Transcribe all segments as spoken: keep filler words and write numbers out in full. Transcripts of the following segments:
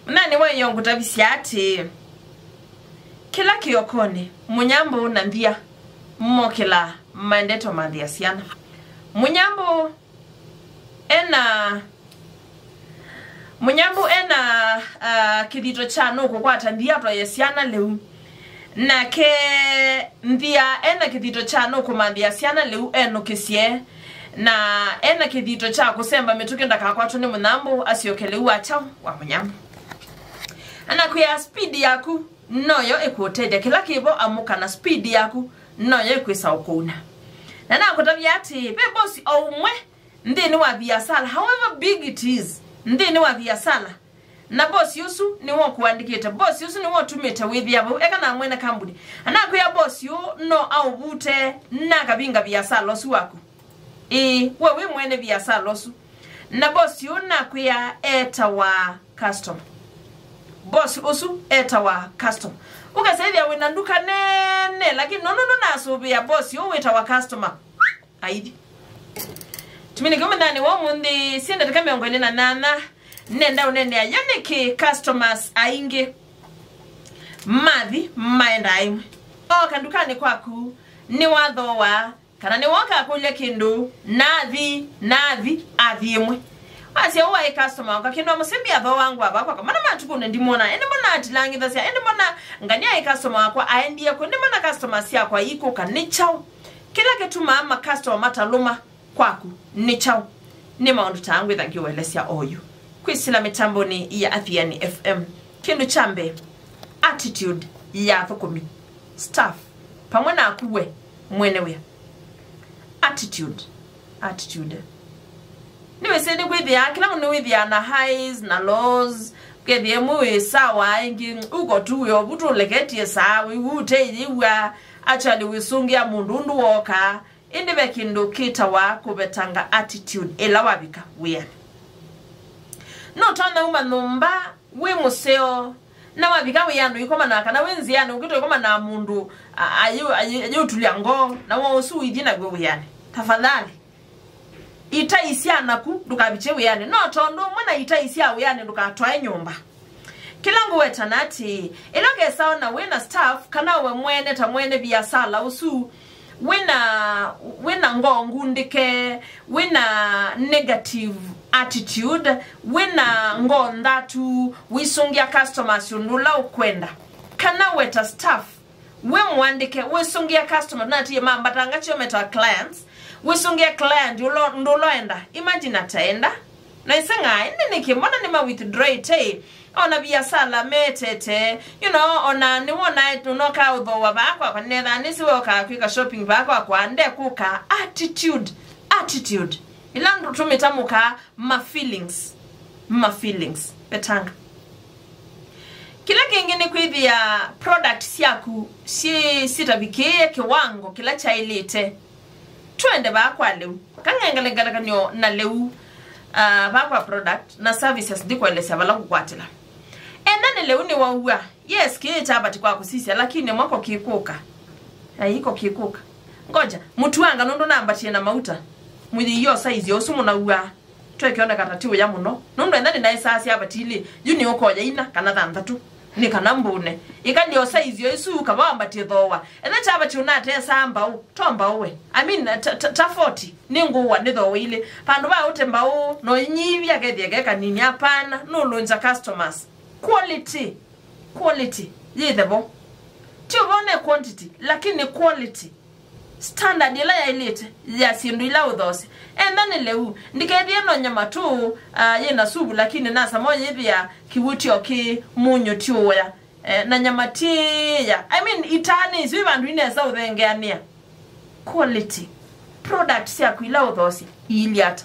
Mũnyanĩ wa ĩyoo ngũtavisye atĩĩ, kĩla kĩokonĩ, mũnyambũ na nthia mokĩlaa maendete ũmanthĩa syana. Mũnyambũ ena, mũnyambũ ena, ah, kĩthito kya nũkũkwata nthia atwaĩe syana lĩu. Nake nthia ena kĩthito kya nũkũmanthĩa syana lĩu enũkĩsye, na ena kĩthito kya kũsemba mĩtũkĩ ndakakwatwe nĩ mũnyambũ, asyoke lĩu wa kyaũ wa mũnyambũ. Anakwĩa speed yaku noyo ĩkũũtethya kĩla kĩvo amũka, na speed yaku noyo ĩkwĩsa ũkũuna. Na nakũtavya atĩ ve bosi o ũmwe nthĩnĩ wa viasala, however big it is, nthĩnĩ wa viasala, na bosi ũsu nĩwe ũkũandĩkĩte, bosi ũsu nĩwe ũtumĩte wĩthĩa vau, eka na mwene kambuni. Anakwĩa bosi ũũ no aũvute na akavinga viasala ũsu waku. Ĩĩ, we wĩ mwene viasala ũsu. Na bosi ũũ nakwĩa etawa customer. Bosi ũsu etawa customer. Ũkasethĩa wĩna nduka nene, lakini nũndũ ndũnasũvĩa bosi ũũ wĩtawa customer, aithi. Tũminĩke mũthanĩ wa ũmũnthĩ, syĩ ndatĩka mĩongo ĩlĩ na nyanya, nenda ũneenea yo nĩkĩ customers aingĩ mathi maendaa ĩmwe. Ooka ndukanĩ kwaku, nĩwathooa, kana nĩwooka akũlya kĩndũ, nathi, nathi, athi ĩmwe. Wasya ũũ aĩ customer wakwa, kĩndũ amũsembia athooa ngũa vakwa, mana matukũnĩ ndimwona, ĩndĩ mbona atilangĩthasya, ĩndĩ mbona ngania aĩ customer wakwa aendie kũ, ĩndĩ mbona customers syakwa ikũka, nĩ kyaũ? Kĩla kĩtumaa ma customer matalũma kwaku nĩ kyaũ? Nĩ maũndũ ta ngwĩtha ngĩũelesya oyu. Kwĩsĩla mĩtambonĩ ya Athiani F M, kĩndũ kya mbee, attitude ya athũkũmi, staff, pamwe naku we mwene wĩa. Attitude, attitude. Nĩwĩsĩ nĩkwĩthĩaa, kĩla mũndũ nĩwĩthĩaa na highs na lows, ũkethĩa ĩmwe wĩ sawa, ĩngĩ uko tu wĩ ovu tũleketie saa, wĩw'u ũteyĩw'a, actually wĩsũngĩa mũndũ ũndũ wokaa. Ĩndĩ ve kĩndũ kĩtawa kũvetanga attitude ĩla wavika wĩanĩ. Nũtonya uma nyũmba wĩ mũseo, na wavika wĩanĩ ũikomana, kana wĩ nzĩanĩ ũkĩta ũikomana na mũndũ a-, ayĩ-, ayĩ-, ayĩũtulya ngoo, na woo ũsu ũithi naw'o wĩanĩ. Tafadhali, itai sya naku ndũkavikye wĩanĩ. No tondũ ũmwe na itai sya wĩanĩ ndũkatwae nyũmba. Kĩla ngũwetana atĩ, ĩla ũkesa ona wĩ na staff, kana we mwene ta mwene viasala ũsu, wĩ na, wĩ na ngoo ngundĩke, wĩ na negative attitude, wĩ na ngoo nthatu, wĩsũngĩa customers ũndũ ũla ũkwenda, kana we ta staff, we mũandĩke, wĩsũngĩa customer, natie mambatanga kyo metawa clients, wĩsũngĩa client ũla, ũndũ ũla ũenda, imagine ataenda, na iseng'aa, ĩndĩ nĩkĩ, mbona nĩ ma withdraw ĩte? Ona viasala metete, you know, ona nĩwona ũnoka ũthooa vaa kwakwa, nĩnethaa nĩsĩ we ũkaa kwĩka shopping vaa kwakwa, ndekũka. Attitude, attitude. Ĩla ndũ tũmĩtamũkaa, ma feelings, ma feelings. Vetanga. Kĩla kĩngĩ nĩ kwĩthĩa product syaku syĩ, sitavikĩĩe kĩwango kĩla kyaĩlĩte. Twende vaa kwa lĩu. Kang'engele ngelekany'o na lĩu, ah, vaa kwa product na services ndikũelesya vala ngũkwatĩla. Enda nĩ lĩu nĩwaua. Yes, kĩĩ kyavati kwa kũsisya, lakini mwako kĩkũka. Ai, iko kĩkũka. Ngoja, mũtuanga nũndũ nambatie na mauta. Mũyĩio size ũsu mũnaua. Twekĩoneka ta ti ũya mũno. Nũndũ enda nĩnaĩsaa syavati ilĩ, yu nĩ ũkoya ina kana thanthatũ. Nĩ kana mbũne. Ĩkalya o size o ĩsu, kava wambatie thooa. Enda kyavati ũnatesaa mbaũ, to mbaũ we. I mean, ta, ta, ta forty, nĩ ngũũa nĩ thooa ilĩ. Vandũ va ũte mbaũ, no inyivya kethie ke kanini, hapana, nũlũngya customers. Quality. Quality yĩthe vo. Ti ũvone quantity, lakini quality. Standard ĩla yaĩlĩte ya syĩndũ ila ũthoosya. Enda nĩ lĩu, ndikethie no nyama tu, ah, yĩna suvu, lakini nasama ũyĩthĩa kĩw'ũ tyo kĩ mũnyũ ti ũya. Eh, na nyama ti ya. I mean, itaa nĩ isu ivandũ inesa ũthengeanĩa. Quality. Product syaku ila ũthoosya iilye ata?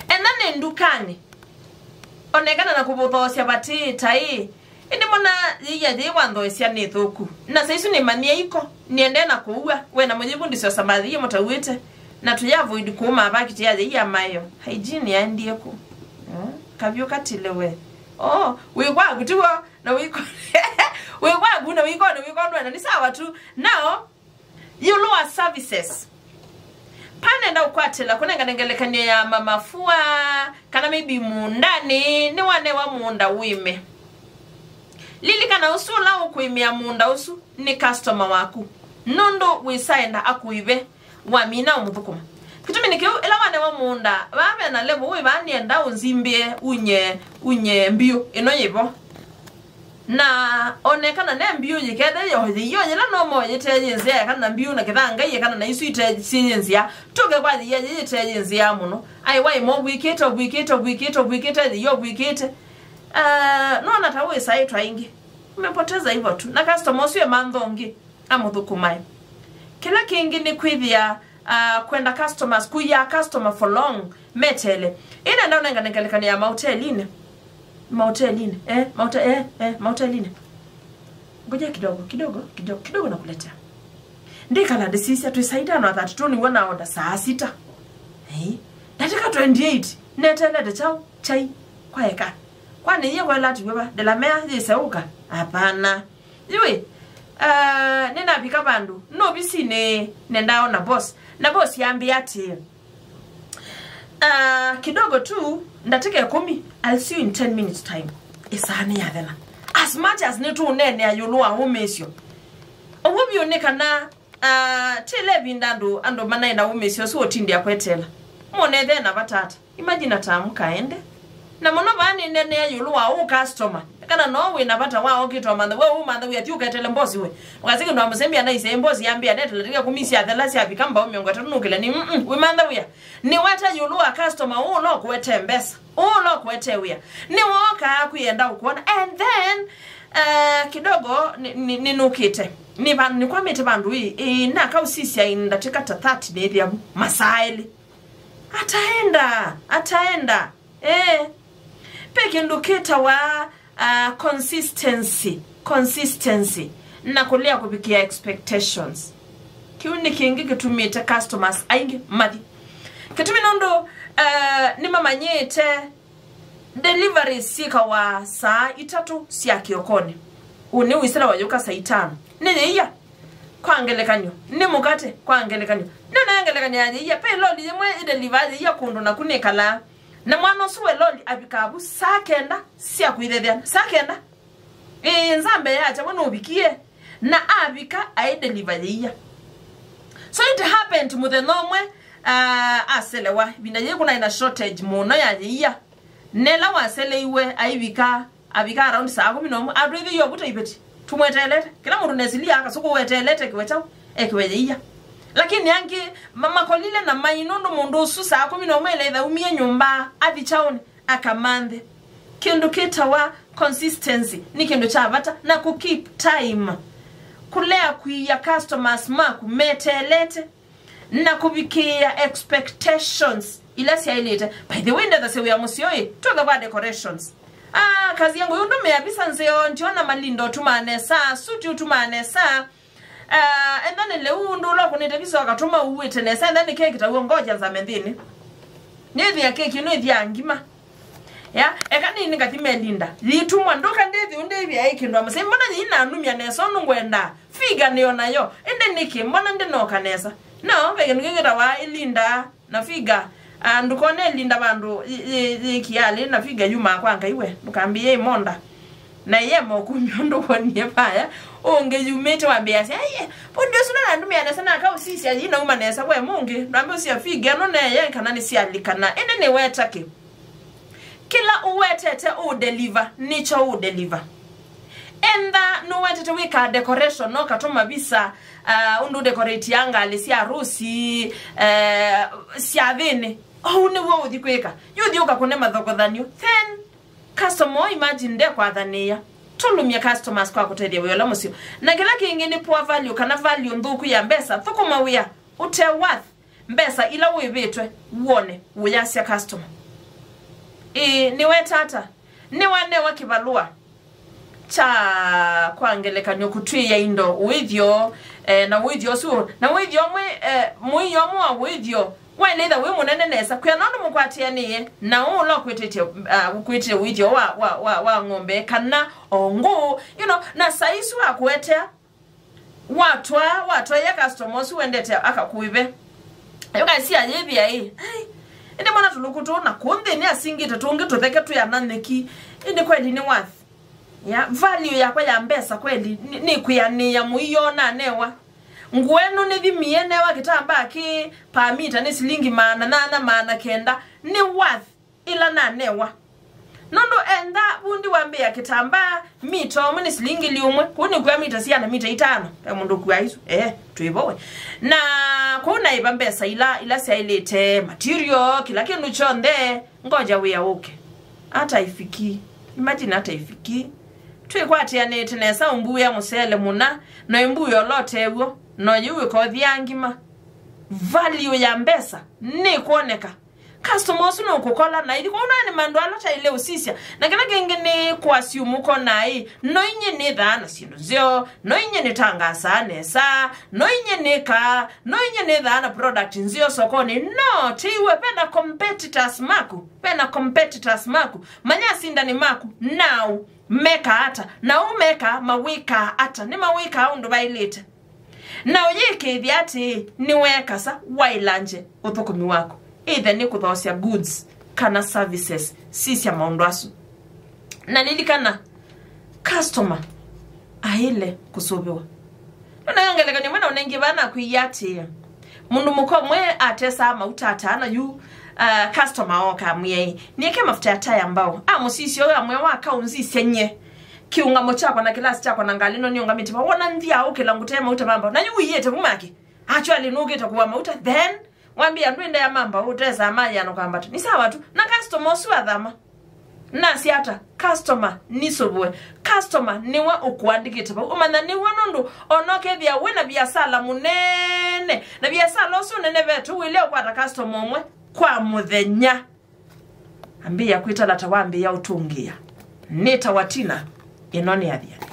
Enda nĩ ndukanĩ. Onekana na kũvũthoosya vati ta ĩ. Ĩndĩ mona yĩia yĩĩ wanthoesya nĩ thũku. Na saisu nĩmanyie iko, nĩendee na kũua, we na mũyĩvundĩsya ũsamathi yĩ mũtauĩte. Na tũyavoid kũũma pakiti ya yĩia mayo. Hygiene yaendie kũ? Mm, kavyũ katile we. Oh, wĩ kwaku tiwo, na wĩko-, wĩ kwaku na wĩkone, wĩkondwe na nĩ sawa tu. Now, ĩũlũ wa services. Panenda ũkwatĩla kũnengane ngelekany'o ya mamafua, kana maybe mũũndanĩ, nĩwanewa mũũnda ũĩme. Lilikana ũsu ũla ũkũĩmĩa mũũnda ũsu nĩ customer waku, nũndũ wĩsaenda akũĩve, wamina ũmũthũkũma. Kĩtumi nĩ kĩu, ĩla wanewa mũũnda, vaa ve na level wĩ vaa, nĩenda ũnzimbĩe unye, unye mbiũ ĩno yĩvo. Na onekana ne mbiũ yĩkethe yo, yo yĩla no mo yĩte yĩ nzĩa, kana mbiũ na kĩthangai, kana na isu ite syĩ nzĩa, tũke kwa yĩia yĩte yĩ nzĩa mũno. Ai, wai mo vwikĩte, vwikĩte, vwikĩte, vwikĩte, yo vwikĩte. Ah, nona ta wĩsaĩtwa ingĩ. Umepoteza hivyo tu. Na customer ũsu emantha ũngĩ amũthũkũmae. Kĩla kĩngĩ nĩ kwĩthĩa, ah, kwenda customers, kuya customer for long, metele. Ĩnenda ũnengane ngelekany'o ya mahotelinĩ. Mahotelinĩ, eh, mahote-, eh, eh, mahotelinĩ. Ngoja kidogo, kidogo, kidogo, kidogo nakuletea. Ndikala ndisisya, twĩ saa itano na thirty-two nĩw'o na order saa sita. Eh, ndatĩka twenty-eight, netelete chao, chai, kwa eka. Kwani iye kwela atiwe va? Delamere yĩseũka? Hapana. Yui, uh, nĩnavika vandũ, no ovisinĩ, nendaona boss. Na boss yambĩa atĩĩ, "Ah, kidogo tu, ndatĩka ĩkũmi, I'll see you in ten minutes time." Ĩsaa nĩyathela. As much as nĩtũũneenea ĩũlũ wa ũmĩĩsyo, ũw'o vyũ nĩ kana, ah, tĩle ĩvinda andũ, andũ manaĩ na ũmĩĩsyo ũsu ũtindĩa kweteela. Mũnethee na vata ata? Imagine ataamũka ende. Na mũno vaa nĩneenea ĩũlũ wa ũ customer. Kana no wĩ na vata wa okĩte ũmantha, we ũmantha wĩa, thi ũketele mbosi we. Ũkasĩ kĩndũ amũsembia na ise mbosi yambĩa nete ndatĩka ĩkũmi syathela syavika mbao mĩongo ĩtatũ nũkĩle nĩ, mm, mm, wĩmantha wĩa. Nĩweta ĩũlũ wa customer ũũ ũla ũkũete mbesa, ũũ ũla ũkũete wĩa. Nĩwookaa kwĩenda ũkwona. And then, uh, kidogo nĩ, nĩ, nĩnũkĩte. Nĩ va-, nĩkwamĩte vandũ ĩ, ĩ, nakaũsisya ĩ ndatĩka ta thirty nĩthĩa vu. Masaa elĩ. Ataenda, ataenda. Eh. Pe kĩndũ kĩtawa, uh, consistency, consistency, na kũlea kũvikĩa expectations. Kĩu nĩ kĩngĩ kĩtumĩte customers aingĩ mathi. Kĩtumi nũndũ, uh, nĩmamanyĩte deliveries syĩkawa saa itatũ sya kĩokonĩ. Ũnĩ wĩsĩla wayũka saa itano. Nĩ yĩia, kwa ngelekany'o. Nĩ mũkate, kwa ngelekany'o. Nĩ na ngelekany'o ya yĩia, pe loli yĩmwe ĩdeliver yĩia kũndũ naku nĩkalaa. Na mwana ũsu we loli avikaa vu saa kenda sya kwĩthethea. Saa kenda. Ĩĩ, nzambe yakya we nũvikie. Na avika aĩdeliver yĩia. So it happened mũthenya ũmwe, ah, aselewa. Ĩvinda yĩĩ kũnaĩ na shortage mũno ya yĩia. Nela waseleiwe aivika, avika around saa kũmi na ũmwe. Atwĩthĩie ũvuta iveti. Tumweteelete. Kĩla mũndũ nesilia akasũkũ weteelete kĩwe kyaũ, ekiwe yĩia. Lakini angĩ ma-, makolile na mai nũndũ mũndũ ũsu saa kũmi na ũmwe eleitha umie nyũmba, athi kyaũnĩ, akamanthe. Kĩndũ kĩtawa consistency nĩ kĩndũ kya vata, na kũ keep time. Kũlea kũia customers maku meteelete. Na kũvikĩĩa expectations ila syaĩlĩte. By the way, ndethasya wĩa mũseo ĩ, twĩka kwa decorations. Ah, kazi yangu, yu ndũmĩa visa nzeo, ndiona malinda ũtumaa nesa, suti ũtumaa nesa. Ah, enda nĩ lĩu ũndũ ũla ũkũnĩte visa wakatũma uuĩte nesa, enda nĩ keki taw'o ngoja nzame nthĩnĩ. Nĩthĩa keki ĩno ĩthyaa ngima. Ya, eka nini ngathi melinda. Yĩtumwa, ndũka ndĩthi ũndĩvya ĩ kĩndũ amũsei. Mbona yĩinanumya nesa ũndũ ngwenda? Figa nĩyo nayo. Ĩndĩ nĩkĩ? Mbona ndĩnoka nesa? No, ve kĩndũ kĩngĩ kĩtawa ĩlinda na figa. Ah, ndũkone ĩlinda vandũ yĩ, yĩ, yĩ kialĩ na figa yumaa kwa Ngai we. Ndũkambĩĩe ĩmonda. Na ĩyema ũkumya ũndũ wonie vaya. Ũngĩ yumĩte wambĩasya, "Aiye, vundi ũsu ndanandumĩa nesa nakaũsisya yĩnauma nesa we mũngĩ." Ndwambĩũsya figa ĩno neye kana nĩsyalikana. Ĩndĩ nĩweta kĩ? Kĩla ũwetete ũũdeliver, nĩkyo ũũdeliver. Enda nũwetete wĩka decoration, no katũma visa, uh, ũndũ decoratea ngalĩ sya arusi, uh, syathĩnĩ. Ũu nĩw'o ũthi kwĩka. Yuthi ũkakũne mathokothanio. Then, customer, imagine ndekwathanĩĩa. Tũlũmye customers kwa kũtethya wĩa ũla mũseo. Na kĩla kĩngĩ nĩ poor value kana value nthũku ya mbesa. Thũkũma wĩa ũte worth mbesa ila ũĩvĩtwe wone ũyasya customer. Ĩĩ, nĩweta ata? Nĩwanewa kĩvalũa kya, kwa ngelekany'o, kũtw'ĩĩa indo ũĩthyo, eh, na ũĩthyo ũsu, na ũĩthyo ũmwe, eh, mũio ũmwe wa ũĩthyo waĩlĩtha wĩ mũnene nesa kwĩana ũndũ mũkwatĩanĩe na ũũ ũla ũkwĩtĩtye, ah, ũkwĩtĩtye ũĩthyo wa, wa, wa, wa ng'ombe kana o ngũũ, you know, na saa isu akũetea. Watwaa, watwaĩa customer ũsu wendete akakũĩve. Yũkasia yĩthĩa ĩ, ai, ĩndĩ mwana tũlũkũ tũũ na kũũ nthĩnĩ asingĩte tũngĩ tũtheke twĩ ana nyeki. Ĩndĩ kweli nĩ worth? Ya, value yakwa ya mbesa kweli nĩ, nĩ kwĩanĩĩa mũio nanewa? Nguo ĩno nĩthimie newa kĩtambaa kĩ per mita nĩ silingi maana nyanya, maana kenda. Nĩ worth ĩla nanewa? Nũndũ enda vundi wambĩa kĩtambaa mita ũmwe nĩ silingi ngili ũmwe, kũu nĩkua mita siana, mita itano. Ve mũndũ ũkuaa isu? Ee, twĩvo we. Na kũu naĩva mbesa ila, ila syaĩlĩte, material, kĩla kĩndũ kyonthe, ngoja wĩa ũke. Hata haifiki. Imagine, hata haifiki. Twĩkwatĩanĩte nesa ũmbuĩa mũsele mũna, no ĩmbuĩa ũla ũtew'o, no yĩu ĩkothia ngima. Value ya mbesa nĩkwoneka. Customer ũsu nũkũkola na ithi kũu nani mandũ ala taile ũsisya. Na kĩla kĩngĩ nĩ kũassume ũkona ĩ, no inye nĩthaa na syĩndũ nzeo, no inye nĩtangasaa nesa, no inye nĩkaa, no inye nĩthaa na product nzeo sokonĩ. No, tiwe, vena competitors maku, vena competitors maku. Manya asindani maku nao mekaa ata, na ũu mekaa mawĩkaa ata, nĩmawĩkaa ũndũ vaĩlĩte. Na ũyĩkĩĩthya atĩĩ, nĩweekasa waĩlangye ũthũkũmi waku, either nĩ kũthoosya goods kana services, sisya maũndũ asu. Na lilikana, customer aĩle kũsũvĩwa. Nũnayo ngelekany'o ĩmwe na ũnengie vaa nakwĩie atĩĩ, mũndũ mũka ũmwe atesaa mauta ataa na yu, uh, customer ooka amwĩa, "Nĩeke mafuta ya taya mbao." Amũsisya ũyũ amwĩa, "Waka ũnzisya nyie kĩũngamo kyakwa na kĩlasi kyakwa na ngalĩ ĩno nĩũngamĩte vau. Wona nthia ũkĩla ngũtee mauta ma mbao. Na yu ũiĩte vu make. Actually, nũkĩte kũwa mauta, then wambĩa ndwĩndea ma mbao, ũtesaa ma yĩana kwambata." Nĩ sawa tu. Na customer ũsu athama. Nasya ata? Customer nĩsũvũe. Customer nĩwe ũkũandĩkĩte vau. Ũmanya nĩw'o nũndũ ona ũkethĩa wĩ na viasala mũnene, na viasala ũsu ũnenevetwe wĩle ũkwata customer ũmwe kwa mũthenya. Ambĩĩa kwĩtala ta wambĩĩa ũtũngĩa. Nĩtawa Tina, ĩno nĩ Athiani.